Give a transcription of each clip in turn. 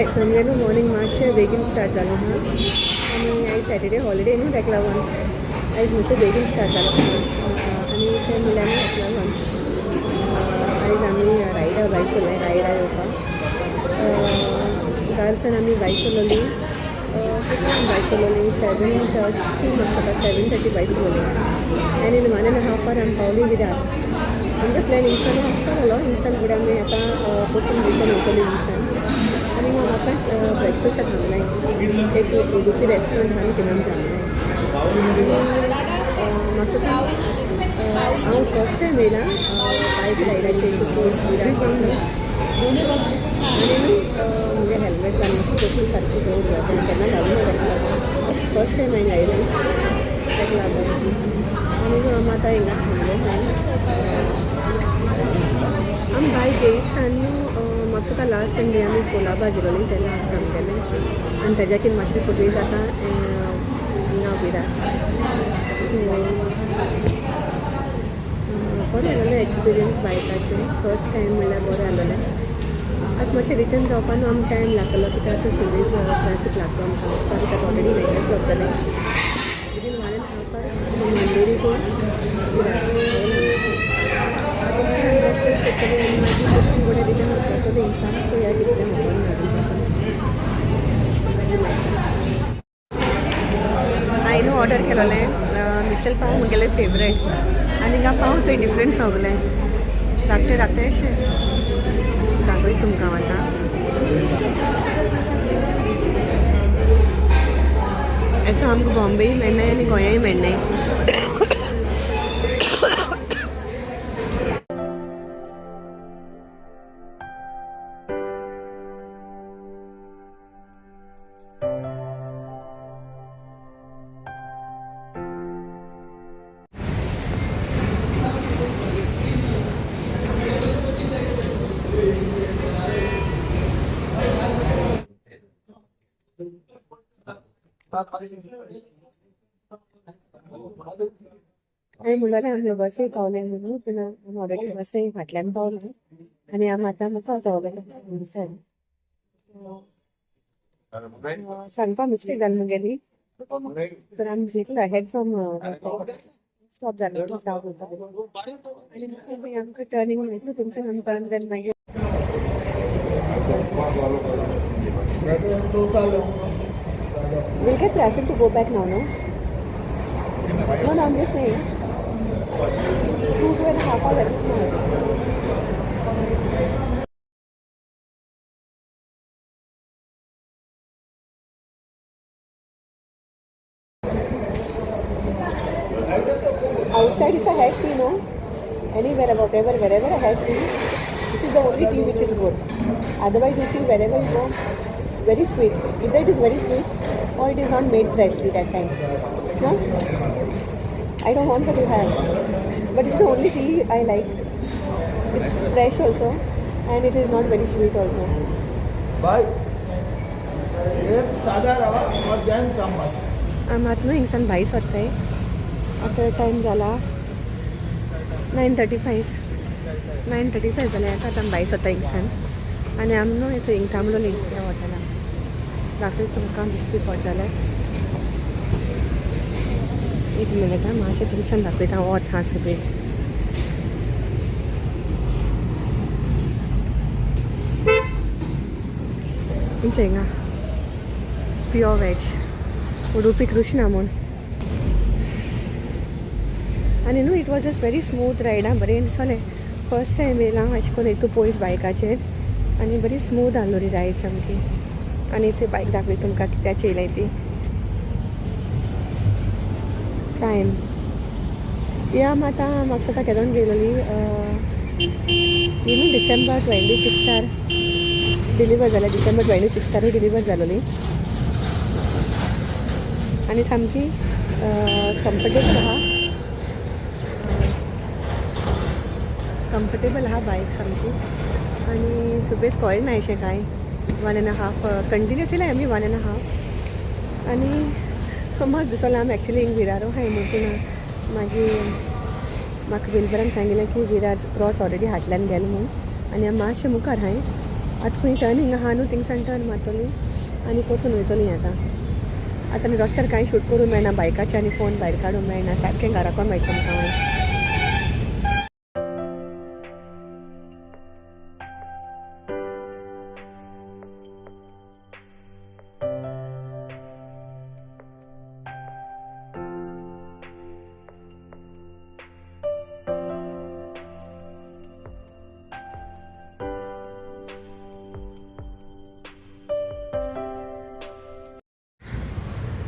आमगे मॉर्निंग मातशें बेगीन स्टार्ट जालो आहा आनी आयज सॅटर्डे हॉलिडे न्हू ताका लागून आयज मातशें बेगीन स्टार्ट जालो आनी तें म्हणल्यार ताका लागून आयज आमी रायडा भायर सरले, रायडा येवपाक. गार्सन आमी भायर सरलोली, कितल्यांक भायर सरलोली, 7:30 म्हाका 7:30 भायर सरलोली आनी in one and half hour आमी पावली विरार. आमचो प्लॅन हिंगसान वचपा जालो, हिंगसान फुडें आमी आतां परतून रिटर्न वयतली हिंगसान. आनी हांव आतां ब्रेकफास्टाक थांबलाय, एक उडुपी रेस्टोरंट आहा न्हू, थिंगा आमी थांबलाय. म्हाका हांव फर्स्ट टायम येयलां बायक रायडाचेर विरार. आनी न्हू म्हणजे हेल्मेट घालून तकली सारकी जड जाता आनी केन्ना घालूं ना, ताका लागून फर्स्ट टायम हांवें घायलें ताका लागून. आनी न्हू आमी आतां हिंगा थांबले. आमी बायक येयत सान न्हू, म्हाका दिसता लास्ट संडे आमी कोलाबा गेलोली तेन्ना आसता आमगेलें आनी तेज्याकीन मातशें सुबेज जाता हिंगा विरार. सो बरें आसलेलें एक्सपिरियन्स बायकाचें, फर्स्ट टायम म्हणल्यार बरें आसलेलें. आतां मातशें रिटर्न जावपा न्हू आमकां टायम लागतलो, कित्याक आतां सुबेज ट्रॅफीक लागता आमकां वचपाक, कित्याक ऑलरेडी 9 o'clock जालें. Within one and half hour Andheri to Virar. आतां ब्रेकफास्ट करतलें आनी मागीर परतून फुडें रिटर्न वचपातलें हिंगसान. चोया कितें खबर ना अजून. मागीर हांवें न्हू ऑर्डर केलोलें मिसल पाव, म्हगेलें फेवरेट. आनी हिंगा पाव चोय डिफरंट सगलें धाकटे धाकटे अशें. दाखयता तुमकां हांव आतां. असो आमकां बॉम्बेय मेळनाय आनी गोंयांय मेळनाय. हांवें म्हणलेलें आमी बसीक पावले म्हणून, पूण आमी ऑलरेडी बसी फाटल्यान पावले आनी आमी आतां मुखार पावले. सांगपा मिस्टेक जाली मुगेली, तर आमी little ahead from stop जालो आनी मागीर आमकां टर्निंग मेळटलें थंयसर आमकां देन मागीर We'll get traffic to go back now, no? No, no, I'm just saying. 2, 2.5 hours at least now. Outside, if I had tea, no, anywhere, whatever, wherever I had tea, this is the only tea which is good. Otherwise, you see, wherever you go, it's very sweet. Either it is very sweet or it is not made freshly that time. No? I don't want what you have. But it's the only tea I like. It's fresh also and it is not very sweet also. भाई, एक सादा रवा और जैन सांबार. आमी आतां न्हू हिंगसान भायर सोदताय. आतां time जाला 9:35, 9:35 जालें. आतां आतां आमी भायर सोदता हिंगसान आनी आमी न्हू हिंग थांबलोली ह्या हॉटेलान. दाखयता तुमकां दिसपी पड जाल्यार. एक मिनट आं, मातशें थिंगसान दाखयता. वत आहा सुबेज तुमचें हिंगा प्युअर वेज उडुपी कृष्णा म्हूण. आनी न्हू it was just very smooth ride आं. बरें दिसलें, फर्स्ट टायम येयलां अशें करून इतू पयस बायकाचेर आनी बरी स्मूथ आहलोली रायड सामकी. आनी बायक दाखयता तुमकां कित्याची येयलाय ती. टायम या आमी आतां म्हाका दिसता केदोन गेलोली you न्हू, डिसेंबर 26 डिलिव्हर जाल्या, डिसेंबर 26 डिलिव्हर जालोली आनी सामकी कम्फर्टेबल आहा, कम्फर्टेबल आहा बायक सामकी. आनी सुबेज कळना अशें कांय. वन एंड हाफ कंटिन्युअस येयलाय आमी, वन एंड हाफ. आनी म्हाका दिसोलें आमी एक्चुली हिंग विरारो आहाय न्हू, पूण मागीर म्हाका विलबरान सांगिल्लें की विरार क्रॉस ऑलरेडी हाटल्यान गेलो म्हूण आनी आमी मातशें मुखार आहाय. आतां खंय टर्निंग आहा न्हू थिंगसान टर्न मारतली आनी परतून वयतली. आतां आतां आमी रस्त्यार कांय शूट करूंक मेळना, बायकाचे आनी फोन भायर काडूंक मेळना, सारकें घराको मेळटा आमकां मागीर.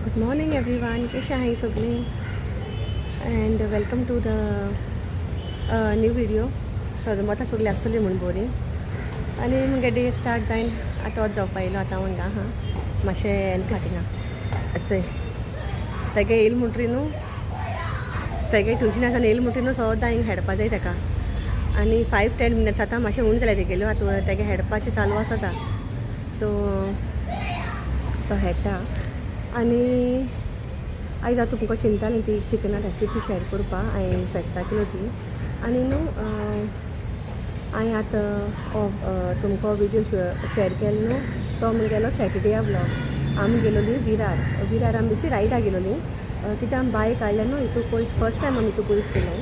गुड मॉर्निंग एवरीवन, कशें आहाय सगळीं and welcome to the new video. सदमतां सगळीं आसतली म्हूण बरी. आनी मुगे डे स्टार्ट जायन आतां वच जावपा येयलो. आतां हांव हिंगा आहा मातशें हेल्प खातीर. चोय तेगे येयल म्हणटरी न्हू, तेगे ट्युशनासान येयल म्हणटरी न्हू सदां हिंग हेडपा जाय तेका. आनी 5-10 मिनट्स आतां मातशें उण जालें तेगेल्यो, आतां तेगे हेडपाचें चालू आसता. सो तो हेडटा. आनी आयज हांव तुमकां चिंतालें ती चिकना रेसिपी शेअर करपा. हांवें फेस्ता केलो ती. आनी न्हू हांवें आतां तुमकां विडियो शेअर केलो न्हू तो मुगेलो सॅटर्डे व्लॉग. आमी गेलोली विरार. विरार आमी बेश्टी रायडा गेलोली कित्याक आमी बायक काडलें न्हू हितू पयस, फर्स्ट टायम आमी हितू पयस गेले.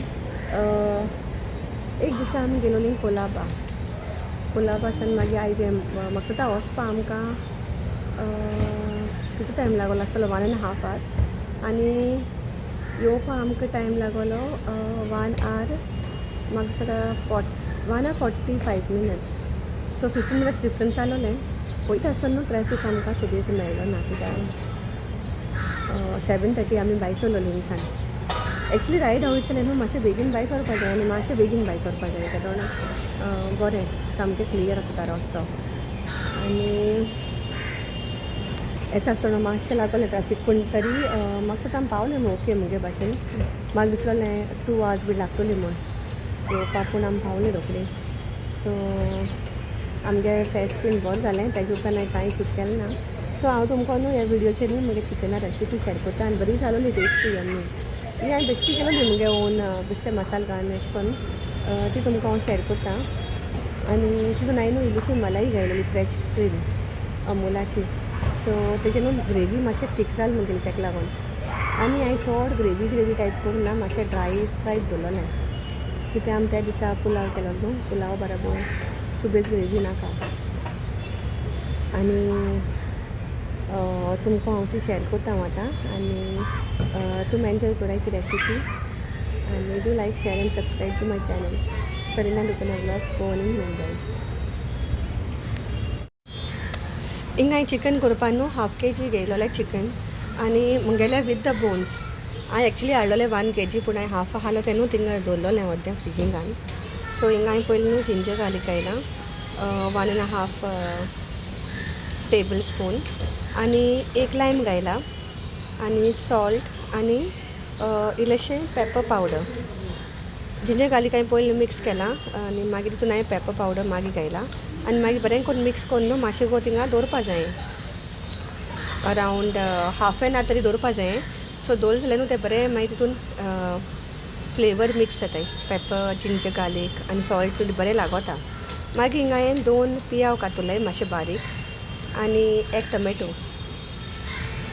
एक दिसा आमी गेलोली कोलाबा. कोलाबासान मागीर आयज म्हाका दिसता वचपा आमकां कितलो टायम लागलो आसतलो, 1.5 our. आनी येवपा आमकां टायम लागलो 1 our म्हाका दिसता 1 hour 45 minutes. So 15 minutes difference आसलोलें. वयता आसतना न्हू ट्रॅफीक आमकां सुबेज मेळ्ळो ना, कित्याक 7:30 आमी भायर सरलोली हिंगसान. एक्चुली रायड वयता जाल्यार न्हू मातशें बेगीन भायर सरपा जाय आनी मातशें बेगीन भायर सरपा जाय, कारण बरें सामकें क्लियर आसता रस्तो. आनी येता आसतना मातशें लागलें ट्रॅफीक, पूण तरी म्हाका दिसता आमी पावले म्हूण ओके मुगे भाशेन. म्हाका दिसलेलें 2 आवर्स बी लागतली म्हूण येवपाक, पूण आमी पावले रोखडी. सो आमगे फेस्त बीन बरें जालें. तेजे उपरांत हांवें कांय शूट केलें ना. सो हांव तुमकां न्हू ह्या विडियोचेर न्हू मुगे चिकना रेसिपी शेअर करता. आनी बरी जालोली टेस्टी यम्मी. ही हांवें बेश्टी केलोली मुगे ओन बेश्टे मसाल घालून अशें करून, ती तुमकां हांव शेअर करता. आनी तितून हांवें न्हू इल्लीशी मलाई घायलेली, फ्रेश क्रीम अमुलाची. सो तेजे न्हू ग्रेवी मातशें थीक जाल मुगेली तेका लागून. आनी हांवें चड ग्रेवी ग्रेवी टायप करूंक ना, मातशें ड्राय टायप दवरलेलें, कित्याक आमी त्या दिसा पुलाव केलो न्हू, पुलाव बराबर सुबेज ग्रेवी नाका. आनी तुमकां हांव ती शेअर करता हांव आतां. आनी तुमी एन्जॉय कराय ती रेसिपी. आनी do like, share and subscribe to my channel Sarina D'Cunha vlogs, born in Mumbai. हिंगा हांवें चिकन करपा न्हू हाफ के जी घेयलोलें चिकन आनी मुगेलें विथ the bones. हांवें एक्चुली हाडलोलें 1 के जी, पूण हांवें हाफ आहलो तें न्हू थिंगा दवरलोलें अर्दें फ्रिजींगान. सो हिंगा हांवें पयलीं न्हू जिंजर गार्लीक घायलां 1.5 टेबल स्पून आनी एक लायम घायला आनी सॉल्ट आनी इल्लेशें पेपर पावडर. जिंजर गार्लीक हांवें पयलीं मिक्स केलां आनी मागीर तितून हांवें पेपर पावडर मागीर घायला आनी मागीर बरें करून मिक्स करून न्हू मातशें गो थिंगा दवरपा जाय, अरावंड हाफ एन आवर तरी दवरपा जाय. सो दवरलें जाल्यार न्हू तें बरें मागीर तितून फ्लेवर मिक्स जाताय, पेपर जिंजर गार्लीक आनी सॉल्ट बरें लागोता. मागीर हिंगा हांवें 2 पियाव कातुलाय मातशें बारीक आनी एक टमेटो.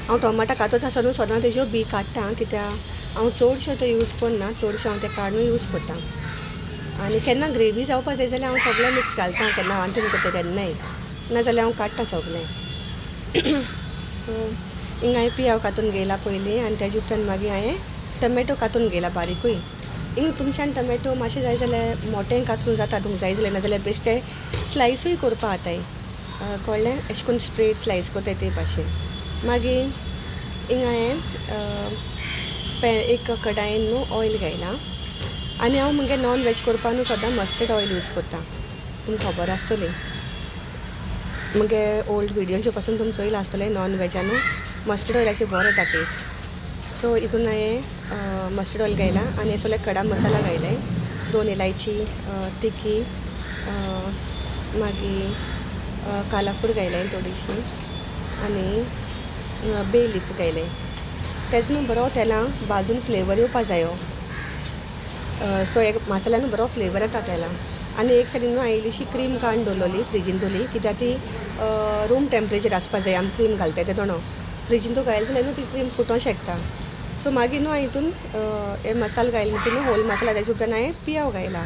हांव टोमाटा कातता आसतना न्हू सदां तेज्यो बी काडटा, कित्याक हांव चडशें तें यूज करना, चडशें हांव तें काडून यूज करता. आनी केन्ना ग्रेवी जावपा जाय जाल्यार हांव सगळें मिक्स घालता, केन्ना वांटून करता तेन्नाय, नाजाल्यार हांव काडटा सगळें. सो हिंगा हांवें पियाव कातून घेयला पयलीं आनी तेजे उपरांत मागीर हांवें टमेटो कातून घेयला बारीकूय. हिंगा तुमच्यान टमेटो मातशें जाय जाल्यार मोटें कातरूंक जाता तुमकां जाय जाल्यार, नाजाल्यार बेश्टे स्लायसूय करपा जाताय, कळ्ळें, अशें करून स्ट्रेट स्लायस करताय ते भाशेन. मागीर हिंगा हांवें एक कडायेन न्हू ऑयल घायलां आनी हांव मुगे नॉन वेज करपा न्हू सदां मस्टर्ड ऑयल यूज करता, तुमकां खबर आसतली. मुगे ओल्ड विडियोचे पासून तुमी चोयलां आसतलें नॉन वेजान न्हू मस्टर्ड ऑयलाची बरो येता टेस्ट. सो हितून हांवें मस्टर्ड ऑयल घायला आनी सगळे खडा मसाला घायले, 2 इलायची तिखी, मागीर कालाफूर घायलें थोडीशी आनी बे लीफ घायलें. तेजो न्हू बरो तेलां भाजून फ्लेवर येवपा जायो. सो एक मसाल्यान बरो फ्लेवर येता तेलां. आनी एक सायडीन न्हू हांवें इल्लीशी क्रीम काडून दवरलोली फ्रिजीन दवरली, कित्याक ती रूम टेम्परेचर आसपा जाय. आमी क्रीम घालताय ते दोणो फ्रिजीन तूं घायले जाल्यार न्हू ती क्रीम फुटोंक शकता. सो मागीर न्हू हांवें हितून हे मसाल घायले म्हणटकीर न्हू होल मसाला, ताजे उपरांत हांवें पियाव घायला.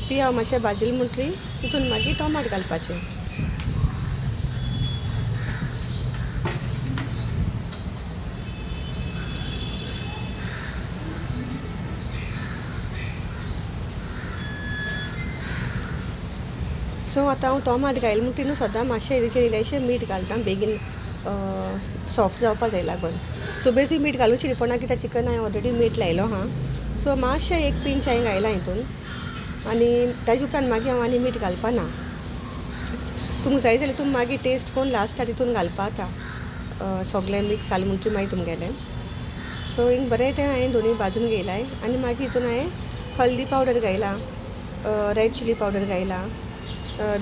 पियाव मातशें भाजले म्हणटकीर तितून मागीर टोमाट घालपाचें. सो आतां हांव टोमाट घायलें म्हणटकीर न्हू सदां मातशें हेचेर इल्लेशें मीठ घालता, बेगीन सॉफ्ट जावपा जाय लागून. सो बेजी मीठ घालूची पडना, कित्याक चिकन हांवें ऑलरेडी मीठ लायलो आहा. सो मातशें एक पिंच हांवें घायलां हितून आनी ताजे उपरांत मागीर हांव आनी मीठ घालपा ना. तुमकां जाय जाल्यार तुमी मागीर टेस्ट करून लास्टाक तितून घालपा जाता, सगळें मिक्स जालें म्हणटकीर मागीर तुमगेलें. सो हिंग बरें तें हांवें दोनूय भाजून घेयलाय आनी मागीर हितून हांवें हल्दी पावडर घायला, रेड चिली पावडर घायला,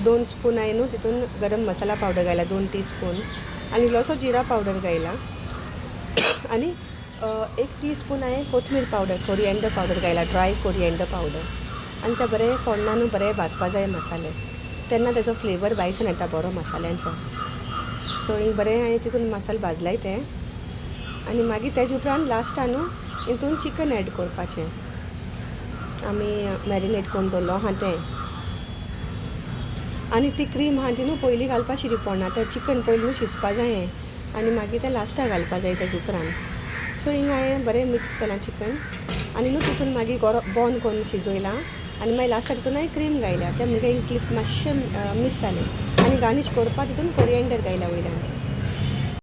2 स्पून हांवें न्हू तितून गरम मसाला पावडर घायला 2 टीस्पून, आनी इल्लोसो जिरा पावडर घायला आनी 1 टीस्पून हांवें कोथमीर पावडर, कोरिएंडर पावडर घायला, ड्राय कोरिएंडर पावडर. आनी ते बरें फोडणा न्हू बरें भाजपा जाय मसाले, तेन्ना तेजो फ्लेवर भायसून येता बरो मसाल्यांचो. सो हिंग बरें हांवें तितून मसाले भाजलाय ते आनी मागीर तेजे उपरांत लास्टाक न्हू हितून चिकन एड करपाचें, आमी मॅरिनेट करून दवरलो आहा तें. आनी ती क्रीम आहा ती न्हू पयलीं घालपा शिरी पडना, तें चिकन पयलीं न्हू शिजपा जायें आनी मागीर तें लास्टाक घालपा जाय तेजे उपरांत. सो हिंग हांवें बरें मिक्स केलां चिकन आनी न्हू तितून मागीर गोरो बॉन करून शिजयलां आनी मागीर लास्टाक तितून हांवें क्रीम घायल्या. तें मुगे क्लिप मातशें मिस जालें. आनी गार्नीश करपाक तितून कोरिएंडर घायल्या वयल्यान.